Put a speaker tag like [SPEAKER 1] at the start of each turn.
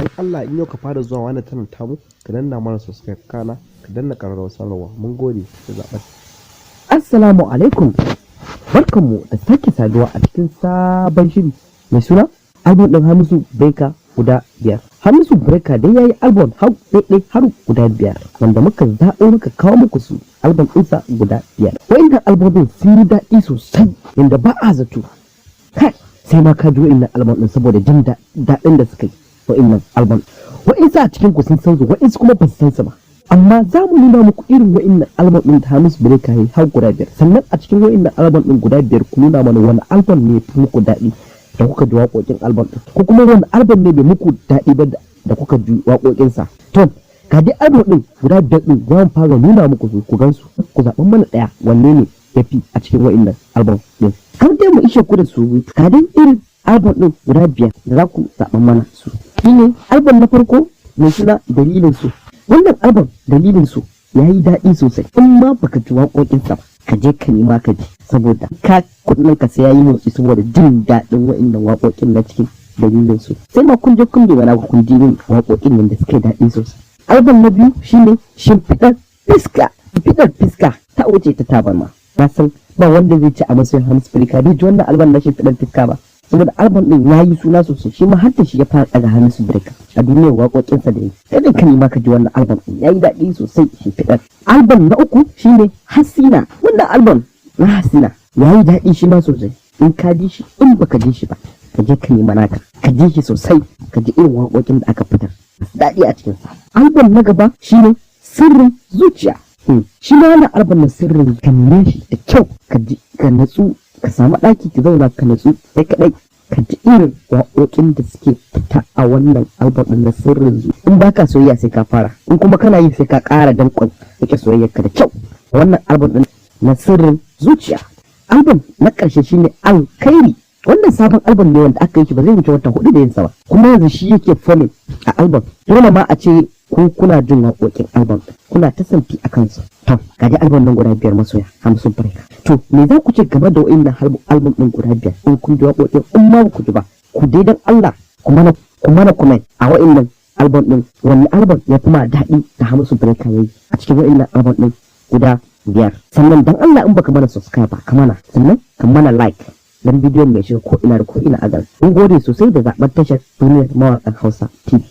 [SPEAKER 1] Dan Allah, in yau ka fara zuwa wannan channel tamu, ka danna mana subscribe, kana ka danna ƙararrawar sanarwa. Mun gode da zaɓar.
[SPEAKER 2] Assalamu alaikum. Barkanmu da sake saduwa a cikin sabon shiri mai suna album ɗin Hamisu Breaker guda 5. Hamisu Breaker dai ya yi album har ɗaiɗai har guda 5, wanda muka zaɓo muka kawo muku su, album ɗinsa guda 5. Wa'innan albumin sun yi daɗi sosai yanda ba a zato. Kai, sai ma ka ji wa'innan album ɗin saboda jin daɗin da suka yi wa'innan album. Wa'insu a cikin ku sun san su, wa'insu kuma ba su san su ba. Amma za mu nuna muku irin wa'innan album ɗin da Hamisu Breaker ya yi har guda 5. Sannan a cikin wa'innan album ɗin guda 5, ku nuna mana wani album ne ya fi muku daɗi da kuka ji waƙoƙin album ɗin, ko kuma wani album ne bai muku daɗi ba da kuka ji waƙoƙinsa. To, ga dai album ɗin guda 5 ɗin, za mu fara nuna muku su, ku gansu, ku zaɓi mana ɗaya, wanne ne ya fi a cikin wa'innan album ɗin. Kar dai mu ishe ku da surutu, ga dai irin album ɗin guda 5 da za ku zaɓa mana su. Shine album na farko mai suna Dalilin Su. Wannan album Dalilin Su ya yi daɗi sosai. In ma baka ji waƙoƙinsa ba, ka je ka nema ka ji, saboda ka kunnen ka sai yayi motsi saboda jin daɗin wa'innan waƙoƙin na cikin Dalilin Su. Sai ma kun je kun nema na kun ji yin waƙoƙin nan da suka yi daɗi sosai. Album na biyu shine Shimfiɗar Fiska. Shimfiɗar Fiska ta wuce ta tabarma. Na san ba wanda zai ci a matsayin Hamisu Breaker bai ji wannan album na Shimfiɗar Fiska ba, saboda album din ya yi suna sosai. Shi ma har da shi ya fara ɗaga Hamisu Breaker a duniyar waƙoƙinsa da yi. Sai dai ka nema ka ji wannan album din, ya yi daɗi sosai, Shimfiɗar. Album na uku shine Hasina. Wannan album na Hasina ya yi daɗi shi ma sosai. In ka ji shi, in baka ji shi ba, ka je ka nema naka ka ji shi sosai, ka ji irin waƙoƙin da aka fitar masu daɗi a cikinsa. Album na gaba shine Sirrin Zuciya. Shi ma wannan album na Sirrin, ka neme shi da kyau ka ji, ka natsu, ka samu ɗaki ka zauna, ka natsu kai kaɗai, ka ji irin waƙoƙin da suke fita a wannan album ɗin na Sirrin Zuciya. In baka soyayya, sai ka fara. In kuma kana yi, sai ka ƙara danƙon rike soyayyarka da kyau, wannan album ɗin na Sirrin Zuciya. Album na ƙarshe shine Alkhairi. Wannan sabon album ne wanda aka yi shi ba zai wuce wata 4 da yinsa ba, kuma yanzu shi yake forming a album. Dole ma a ce ko kuna jin waƙoƙin album ɗin, kuna ta santi a kansu. To, ga dai album ɗin guda 5, masoya Hamisu Breaker. To, me za ku ce game da wa'innan album ɗin guda 5, in kun ji waƙoƙin, in ma ba ku ji ba? Ku dai dan Allah ku mana comment a wa'innan album ɗin, wanne album ya fi ma daɗi da Hamisu Breaker yayi a cikin wa'innan album ɗin guda 5? Sannan dan Allah, in baka mana subscribe ba, ka mana, sannan ka mana like dan bidiyon mai shiga ko ina da ko ina a gari. Mun gode sosai da zaɓar tashar Duniyar Mawaƙan Hausa TV.